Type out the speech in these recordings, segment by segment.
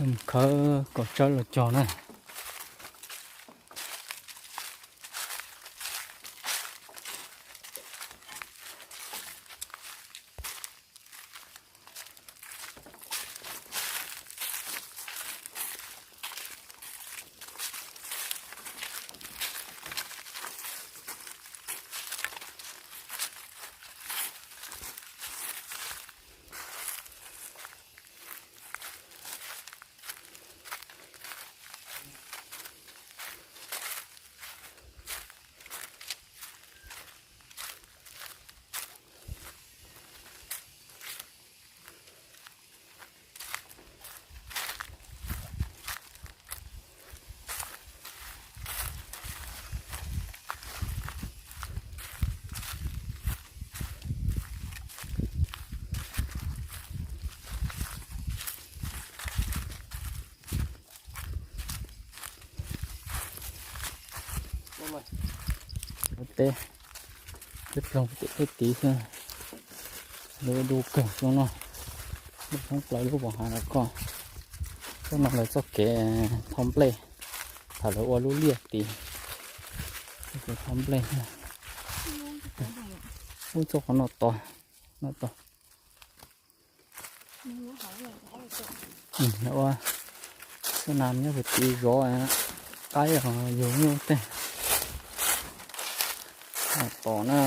Khawb kaum tsawb los cog na. Teb, teb ploog tim tej tid xwb. Lub dub kawg xyoo no, lub thoob plaws lub pov hav no koj. Txoj no lawv txoj kev thau nplej, thaum lawv ua lub liaj tid, txoj kev thau nplej. Ub, txoj qhov no tod, no tod. Ua, xub nam nyob puag tim zov qaib os, yug nyuj tej. Tom na,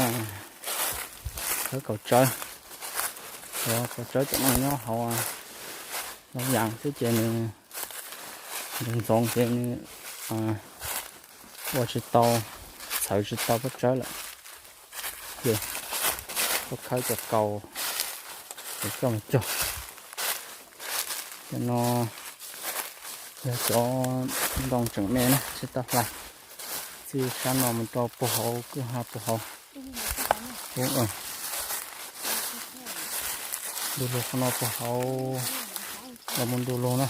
khawb kaum tsawb, kaum tsawb tom no nyob hauv los yam xwb ces nws ntxoov ntxoov ces nws ua tsis tau, txhawv tsis tau pob tsawb lawm. Ces tuaj khawb cov kaus, coj mus cog. Cov no yog cov ntoo tseem me na, tsis tau hlais. Txij sab no mus rau puag hauv kwj ha puag hauv. Ntu lug qhov no puag hauv, los mus ntu lug na.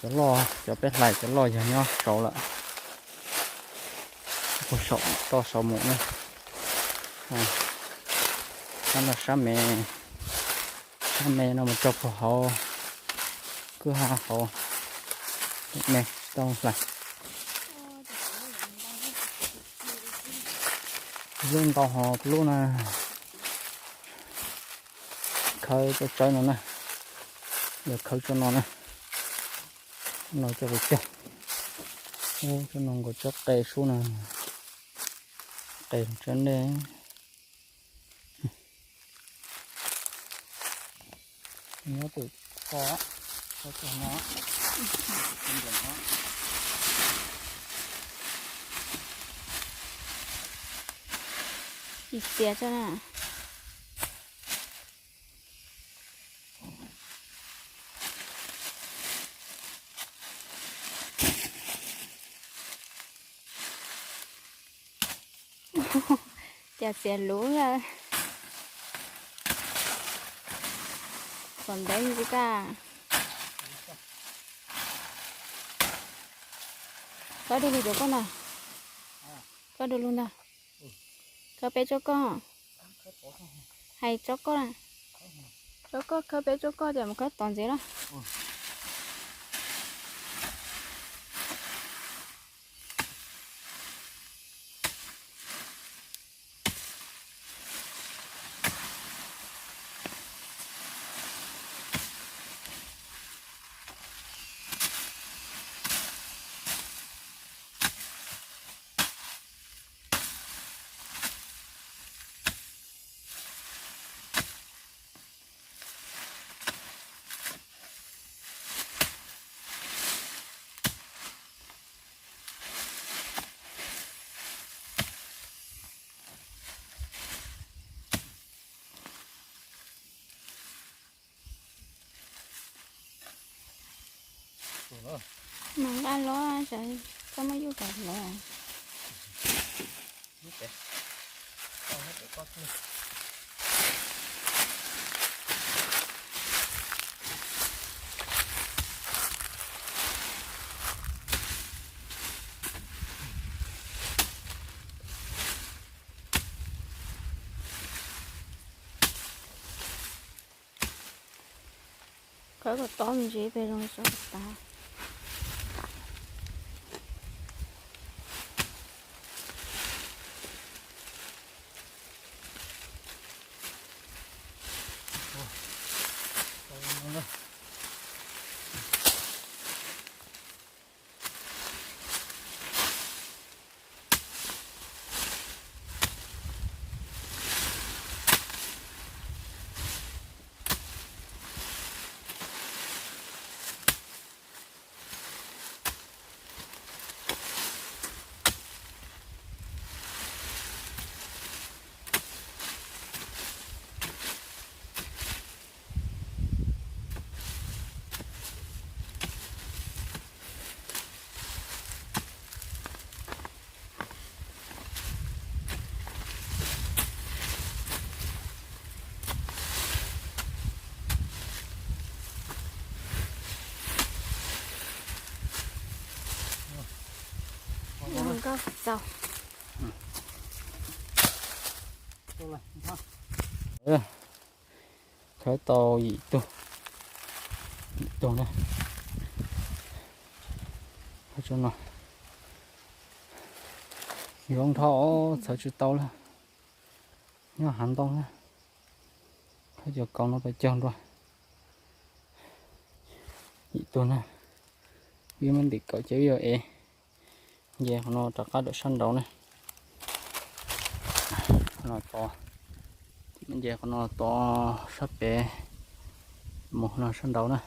Cov loj, cov peb hlais cov loj yog nyob saud lawm. Puag saum toj saud mus na. Sab no sab me, sab me no mus rau puag hauv kwj ha hauv me tsis tau hlais. Lub ntau hos lub na, khawb tsob tsawb no na, yog khawb tsob no na, no coj mus cog. Ub, tsob no nkaus tsob qe sub na, qe tsob nej. Nyob pem ko, ko no. Tsis tias tso na. Cas xiav luv, pom ntev ntsis kaj. Koj du lug rau koj ntag. Koj du lug ntag. Khawb peb tsob koj. Hais tsob koj na. Tsob koj khawb peb tsob koj ces mus khawb tod ntxiv na. Mas nqaj loj, koj muab yuj kom lov. Khawb kom tob me ntsis pes zoo tso tas. Nkauj txaus. Khawb tau yim tug, yim tug na. Khawb tso no, zoo nrho os, txhawv tsis tau lawm. Nyob hav ntoo na, khawb cov kaus no pes caug nrua. Yim tug na, wb muab ntim kaum ces wb yuav ev nce qhov no rov qab rau sab nraud na. Qhov no tod, nce qhov no tod sab pem mus qhov no sab nraud na.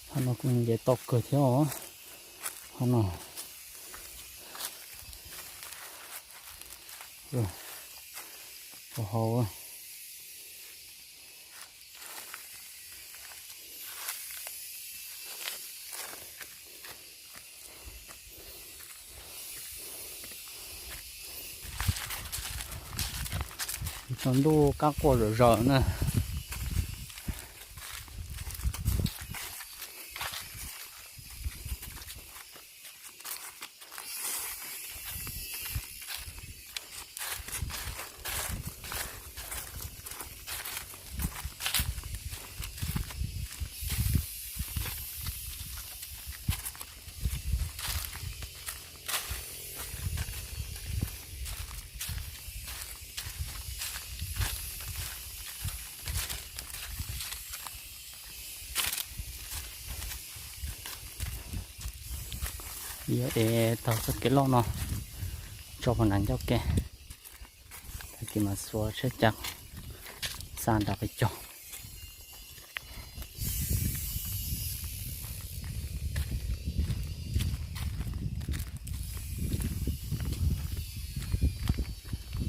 Qhov no kuj nce tau kawg thiab os. Qhov no ua hauv. Tsaus ntuj kab quaj zom zaws na. Yuav ev taug txoj kev loj no tso puag nram ncauj ke, tag kis mas xuas tsheb cav xa nram pes cog.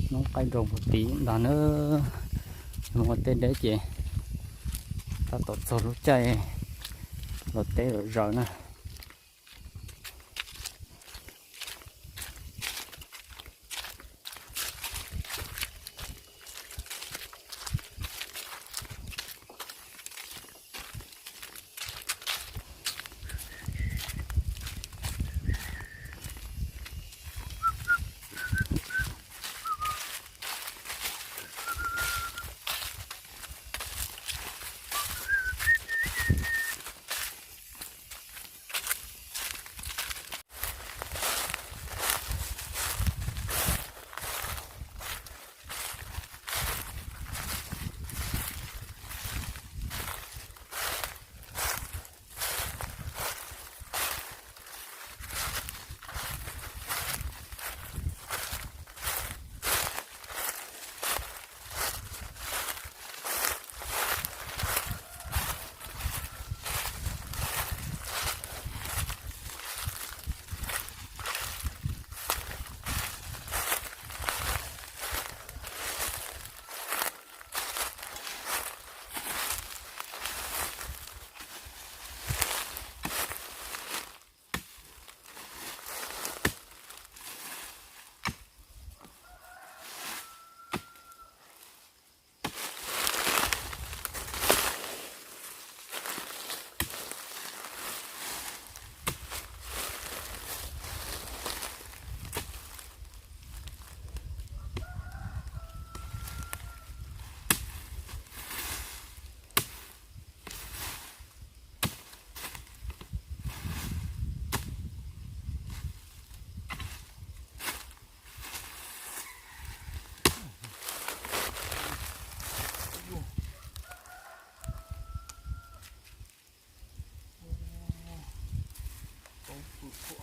Hnub qaij nrog puag tim ntag na, mus ua teb deb ces tab tom txog lub caij los teb zom zaws na.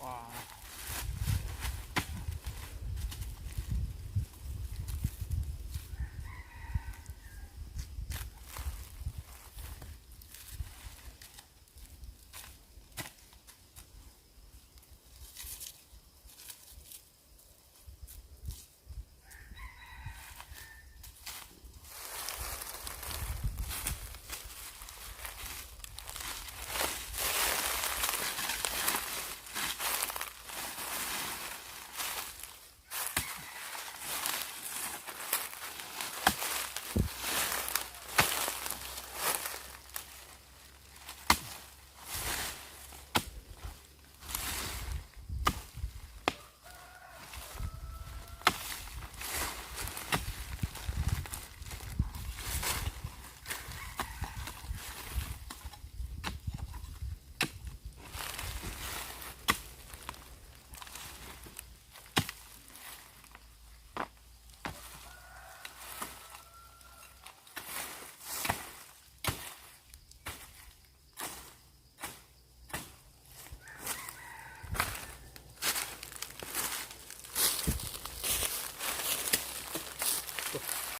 os.